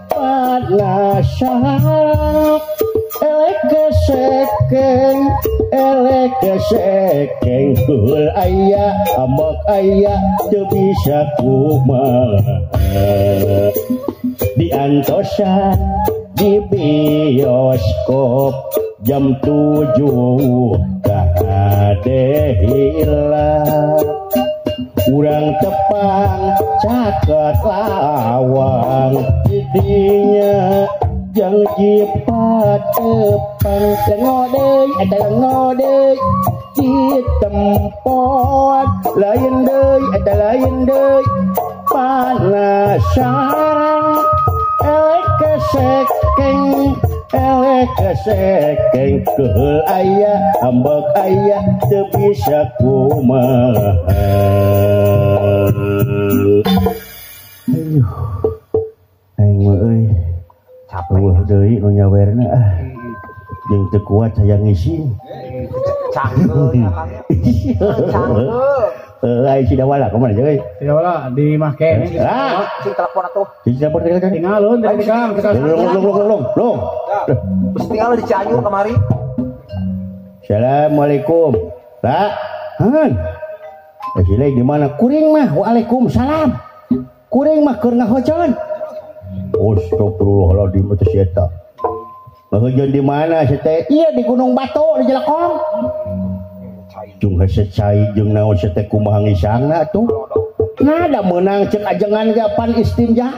Speaker 1: panasarang elek kesekeng keheul aya ambek aya teu bisa kumaha diantosan di bioskop jam 7 kahade hilap urang tepang caket lawang didinya jang jipat tepang lengo deui eta lengo deui di tempat lain deui eta lain deui panasarang elek kesekeng keheul aya ambek aya teu bisa kumaha. Aduh, aing mah euy capek deui nu nyawerna ah. Jeung teu kuat hayang ngising.
Speaker 2: Cangkeul ya Kang. Cangkeul.
Speaker 1: Ai si Dawala kumaha euy?
Speaker 3: Si Dawala di imah keneh.
Speaker 1: Ah,
Speaker 2: sing telepon atuh.
Speaker 1: Sing telepon teh
Speaker 3: tinggalun teh Kang.
Speaker 1: Long long.
Speaker 2: Geus tinggal di Cianjur kamari.
Speaker 1: Assalamualaikum. Pak. Han. Si Leng di mana? Kuring mah. Waalaikumsalam. Kuring mah keur ngahojon. Astagfirullahaladzim teh si eta. Ngahojon di mana si teh? Iya di Gunung Batu di Jelekong. Jeung hese cai jeung naon si teh kumaha ngisangna atuh. Nah da meunang ceuk ajengan ge pan istinja.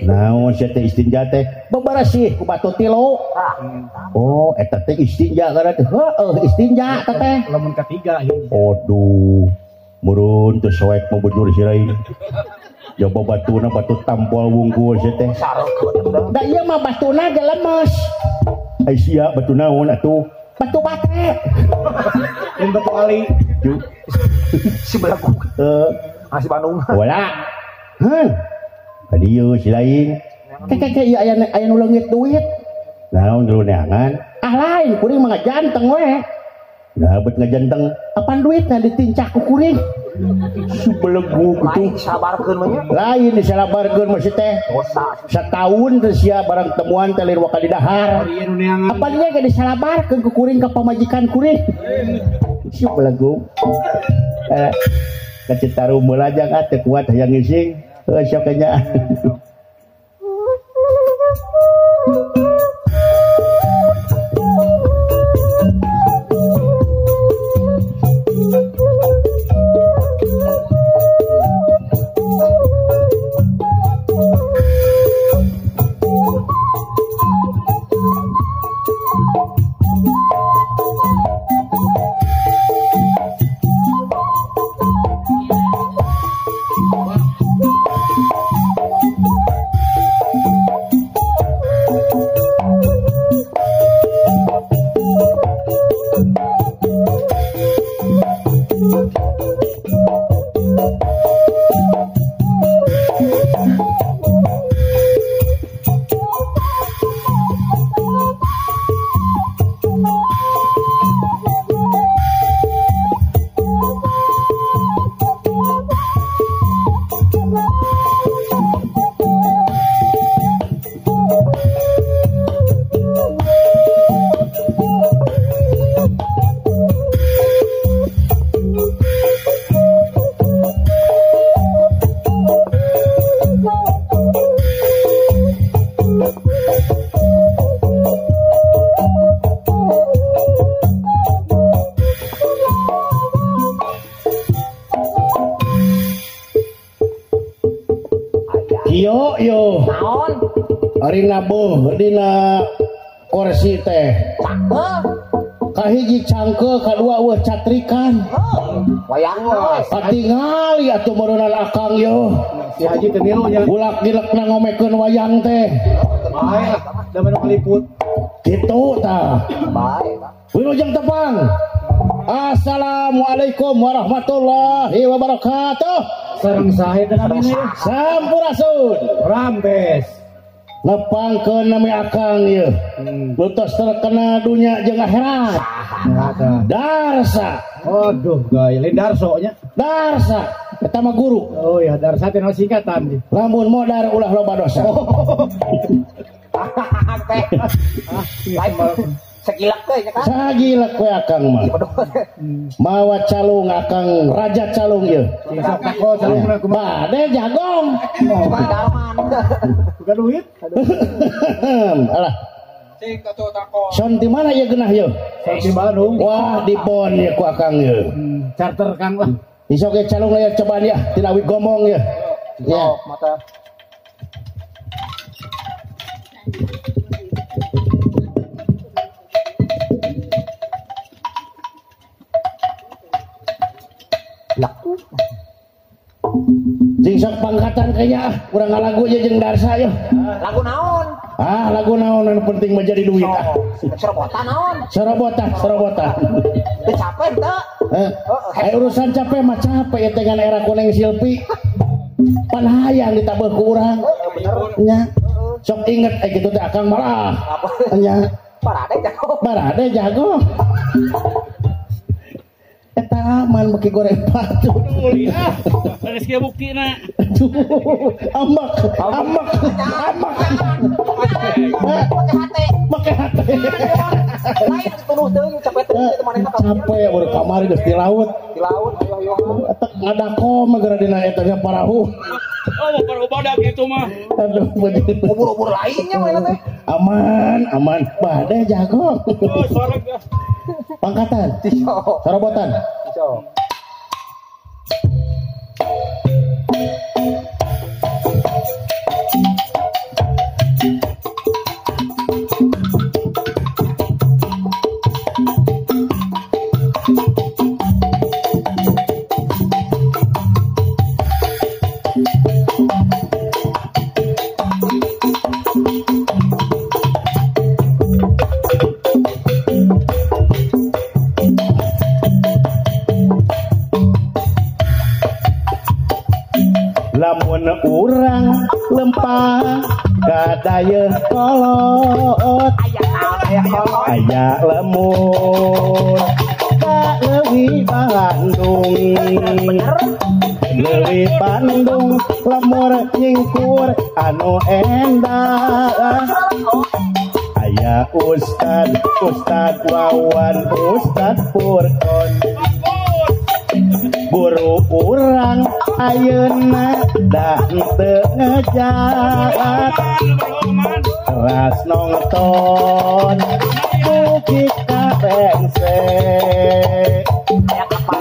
Speaker 1: Naon si teh istinja teh? Beberesih ku batu tilu. Oh, eta teh istinja kana teh. Heueuh istinja teh teh.
Speaker 3: Lamun katiga ieu.
Speaker 1: Aduh. Murun teu soek mah bujur sirai. Jaba batuna batu tampol wungkul si teh. Da ieu mah batuna ge lemes. Ai sia batu naon atuh? Batu bate.
Speaker 3: Lain batu ali.
Speaker 2: Si belagu. Heeh. Si Bandung.
Speaker 1: Wala. Heuh. Kadieu si lain. Keke ieu aya aya nu leungit duit. Naon dulu neangan? Ah lain kuring mah ngajanteng we. Nah bet ngajanteng apaan duitna ditincah ku kuring. Sebelegu gitu.
Speaker 2: Lain disabarkeun mah nya.
Speaker 1: Lain disalabarkeun mah si teh. Setahun teh sia barang temuan teh lir wakal didahar. Apaan nya ge disalabarkeun ku kuring ka pamajikan kuring. Sebelegu. Ka Citarum meulajang ah teu kuat hayang ngising. Heuh sok nya. yo.
Speaker 2: Naon?
Speaker 1: Ari nabuh dina kursi teh.
Speaker 2: Cangkeul.
Speaker 1: Kahiji cangkeul, kadua eueuh catrikan.
Speaker 2: Wayang we.
Speaker 1: Katingali atuh meureunan akang yo.
Speaker 3: Si Haji teu niru nya.
Speaker 1: Bulak-gilekna ngomekeun wayang teh.
Speaker 3: Bae lah, da manu kaliput.
Speaker 1: Kitu tah.
Speaker 2: Bae, Pak.
Speaker 1: Wilujeng tepang. Assalamualaikum warahmatullahi wabarakatuh.
Speaker 3: Sareng saha teh namina?
Speaker 1: Sampurasun.
Speaker 3: Rampes.
Speaker 1: Nepangkeun nami akang ieu. Lutos terkenal dunya jeung akhirat. Darsa.
Speaker 3: Aduh, gaya lain Darso nya.
Speaker 1: Darsa, eta mah guru.
Speaker 3: Oh ya, Darsa teh naon singkatan.
Speaker 1: Lamun modar ulah loba dosa.
Speaker 2: Teh. Sagilak teh nya kan.
Speaker 1: Sagilak we akang mah. Mawa calung akang raja calung ieu.
Speaker 3: Sok tako calungna kumaha?
Speaker 1: Bade jagong.
Speaker 2: Darman.
Speaker 3: Bukan duit.
Speaker 1: Alah.
Speaker 6: Cing atuh tako.
Speaker 1: Son di mana ieu geunah ieu?
Speaker 3: Son di Bandung.
Speaker 1: Wah, di Bon ieu ku akang ieu.
Speaker 3: Charter kang lah.
Speaker 1: Isok ge calung layar cobaan ya, tina awit gomong ieu. Ya.
Speaker 2: Mata.
Speaker 1: Jing sok pangkatan kayaknya ah, kurang ngalagu aja jeung Darsa yeuh.
Speaker 2: Lagu naon?
Speaker 1: Ah, lagu naon anu penting mah jadi duit ah.
Speaker 2: Sorobotan naon?
Speaker 1: Sorobotan, sorobotan.
Speaker 2: Teu capek teu?
Speaker 1: Heeh. Urusan capek mah capek ya dengan era koneng Silpi. Pan hayang ditabeuh ku urang.
Speaker 2: Bener.
Speaker 1: Nya. Sok inget kitu teh akang malah. Nya.
Speaker 2: Parade jago.
Speaker 1: Parade jago. Eta aman beki goreng batu.
Speaker 3: Ah, geus kieu buktina.
Speaker 1: Ambak, ambak, ambak.
Speaker 2: Make hate.
Speaker 1: Make hate.
Speaker 2: Lain dituduh teuing capek teuing kitu manehna ka.
Speaker 1: Capek baru kamari geus di laut.
Speaker 2: Di laut ayo ayo.
Speaker 1: Eta ngadakom gara dina eta nya parahu.
Speaker 3: Oh, parahu badak itu mah.
Speaker 1: Aduh,
Speaker 2: ubur-ubur lainnya manehna teh.
Speaker 1: Aman, aman. Bade jago.
Speaker 3: Oh, soreg.
Speaker 1: Pangkatan. Sorobotan. Lamun urang lempang kadayeuh kolot aya lemur ka leuwih Bandung leuwih Bandung lemur nyingkur anu endah aya Ustad Ustad Wawan Ustad Purkon guru urang ayeuna da henteu ngejat keras nonton bukit karengse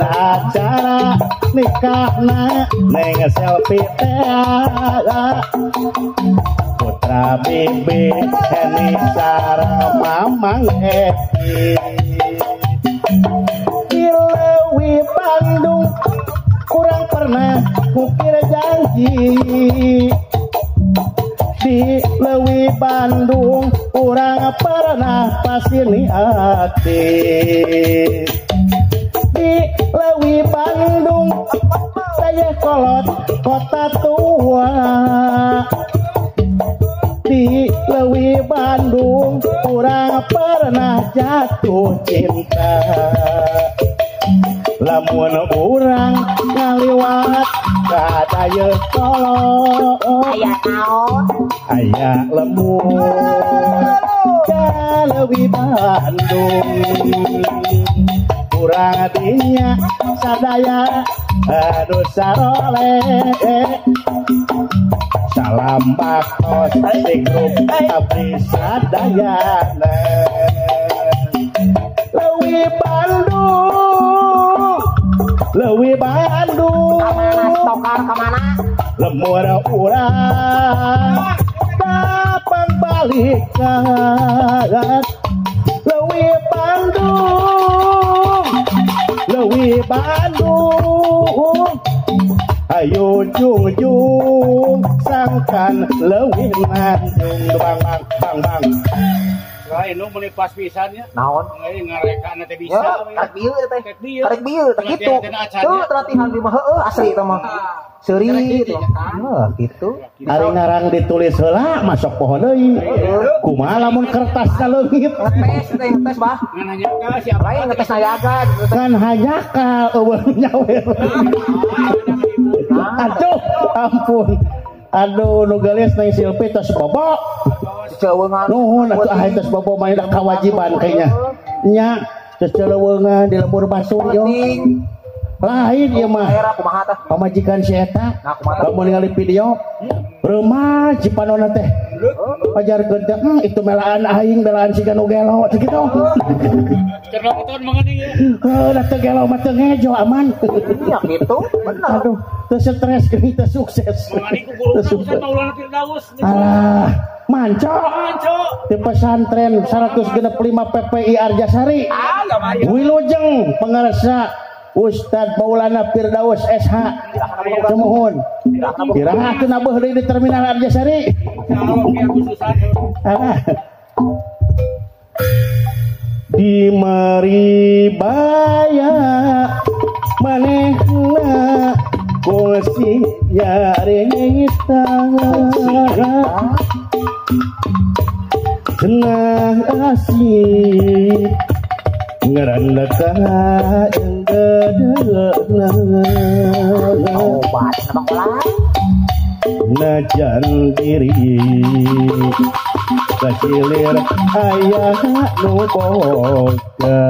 Speaker 1: acara nikahna neng selfie teh putra bibi Heni sareng Mamang Eki di leuwih Bandung kurang pernah ngukir janji di leuwih Bandung urang pernah pasini hati di leuwih Bandung saya kolot kota tua di leuwih Bandung urang pernah jatuh cinta lamun urang ngaliwat ka dayeuh kolot
Speaker 2: aya naon
Speaker 1: aya lemur ka leuwih Bandung urang dinya sadaya anu saroleh salam baktos di grup abdi sadayana leuwih Bandung leuwih Bandung
Speaker 2: kamana stokar kamana
Speaker 1: Lemur urang tapang balikan Leuwi Bandung Leuwi Bandung ayo jung jung sangkan leuwih Bandung bang bang bang bang.
Speaker 3: Lain nu meuli pas pisan nya.
Speaker 2: Naon?
Speaker 3: Ngarekan teh bisa.
Speaker 2: Karek bieu teh. Karek bieu teh kitu. Tuh latihan di mah heueuh asli teh mah. Seuri teh. Heuh kitu.
Speaker 1: Ari ngarang ditulis heula masuk poho deui. Kumaha lamun kertasna leungit.
Speaker 2: Ngetes teh ngetes bah.
Speaker 3: Ngan hanyakal siapa?
Speaker 2: Lain ngetes nayaga.
Speaker 1: Ngan hanyakal eueuh nyawer. Aduh ampun. Aduh nu geulis nang Silpi tos bobo. Nuhun atuh ah tos bobo mah kewajiban kayaknya. Nya tos celeuweungan di lembur batur yo. Lain ieu mah. Pamajikan si eta. Lamun ningali video reumah cipanona teh. Ajarkeun teh itu melaan aing belaan siga nu gelo teh kitu.
Speaker 3: Keur nonton mengening ya.
Speaker 1: Heuh da teu gelo mah teu ngejo aman.
Speaker 2: Nya kitu bener.
Speaker 1: Aduh teu stres geuning teu sukses.
Speaker 3: Mangani ku guruna Ustaz Maulana Firdaus.
Speaker 1: Alah, manco.
Speaker 3: Manco.
Speaker 1: Di pesantren 165 PPI Arjasari. Wilujeng pangarsa Ustad Maulana Firdaus SH. Sumuhun. Iraha teu nabeuh deui di terminal Arjasari. Alah. Di Maribaya manehna kongsi nyarita tenang asih ngarandaka jeung gedeuna
Speaker 2: obat abang
Speaker 1: najan diri kasilir aya nu boga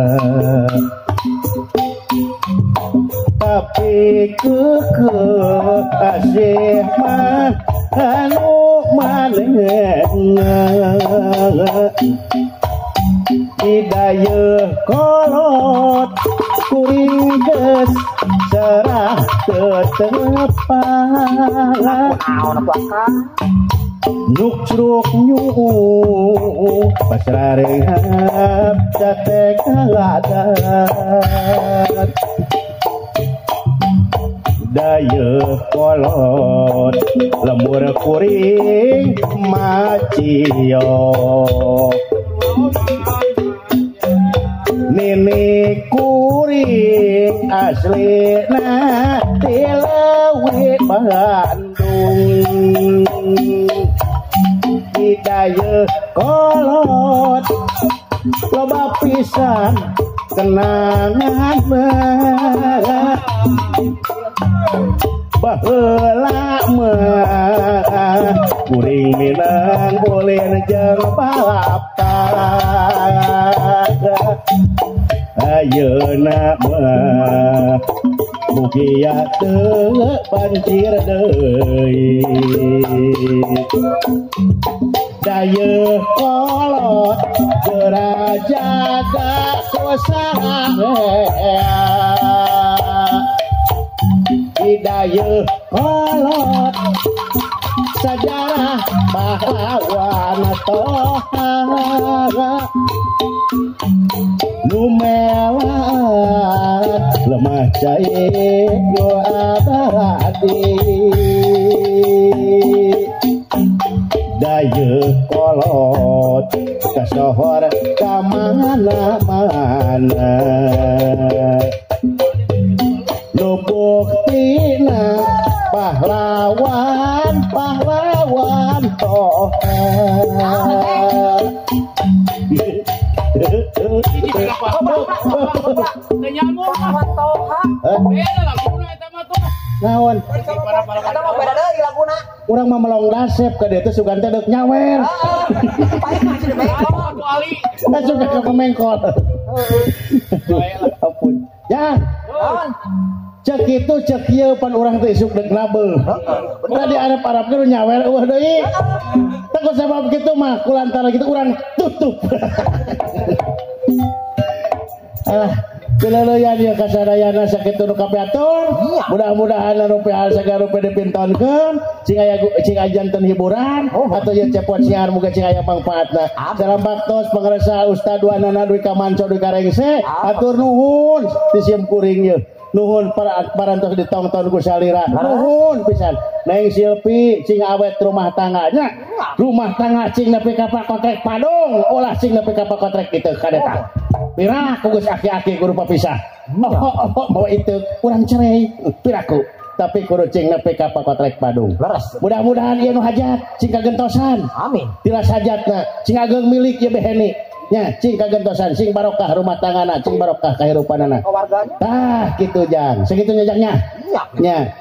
Speaker 1: tapi kekeh asih mah anu manehna hidayah kolot kuring geus serah tetepan Nukcruk nyuu pasrarehap catek aladat Dayeuh kolot lemur kuring macio Nini kuring aslina ti Leuwi Bandung Hidayeuh kolot loba pisan kenangan mah baheula mah kuring minang ulin jeung balapan ayeuna mah mugia teu banjir deui Dayeuh kolot geura jaga ku saha Hidayeuh kolot sajarah pahlawan toha nu melat lemah cai nu abadi Dayeuh kolot kasohor ka mana-mana Nu buktina pahlawan pahlawan toha. Naon?
Speaker 2: Eta mah beda deui laguna.
Speaker 1: Urang mah melong dasep ka dieu teh sugan teh deuk nyawer. Heeh. Suka ka mengkol. Ampun. Ya. Cek itu cek ieu pan urang teh isuk deuk nabeuh. Tadi Arab-Arab ge nyawer eueuh deui. Tah ku sabab kitu mah kulantara kitu urang tutup. Alah, Keleleyan ya kasadayana sakitu nu kapiatur. Mudah-mudahan anu pihal sagala rupi dipintonkeun, cing aya cing ajanten hiburan atau ye cepot siar muga cing aya mangfaatna. Salam baktos pangresa Ustad Wanana Dwi Kamanco Dwi Karengse, atur nuhun di sim kuring ye. Nuhun para parantos ditongton ku salira. Nuhun pisan. Neng Silpi cing awet rumah tangganya. Rumah tangga cing nepi ka pakotrek padung, ulah cing nepi ka pakotrek kitu kadeta. Piraku geus aki-aki kudu papisah. Oh, itu kurang cerai piraku. Tapi kudu cing nepi ka pakotrek padung. Mudah-mudahan ieu nu hajat cing kagentosan.
Speaker 2: Amin.
Speaker 1: Tilas hajatna cing ageng milik ye beheni. Nya cing kagentosan sing barokah rumah tanggana, cing barokah kahirupanana. Tah kitu jang. Sakitu nya jangnya. Nya.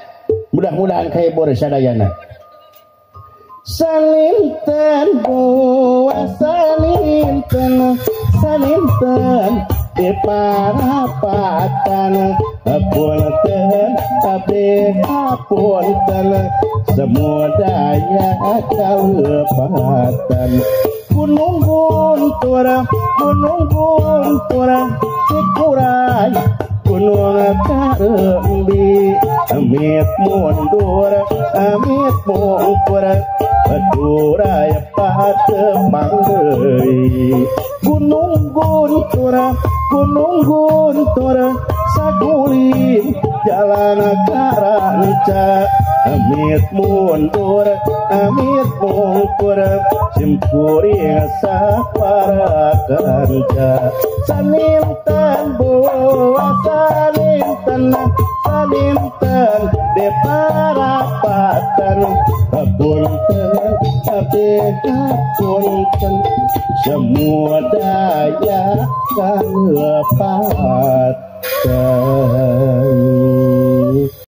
Speaker 1: Mudah-mudahan kahibur sadayana. Salinten buah salinten salinten di parapatan punten abdi punten semudaya kalepatan Gunung Guntur Cikuray Gunung Kareumbi amit mundur amit mungkur Baduray patepang deui Gunung Guntur Saguling jalan Karanca amit mundur amit mungkur simkuring sapara kanca saninten buah saninten saninten di parapatan punten abdi punten semua daya kalepatan.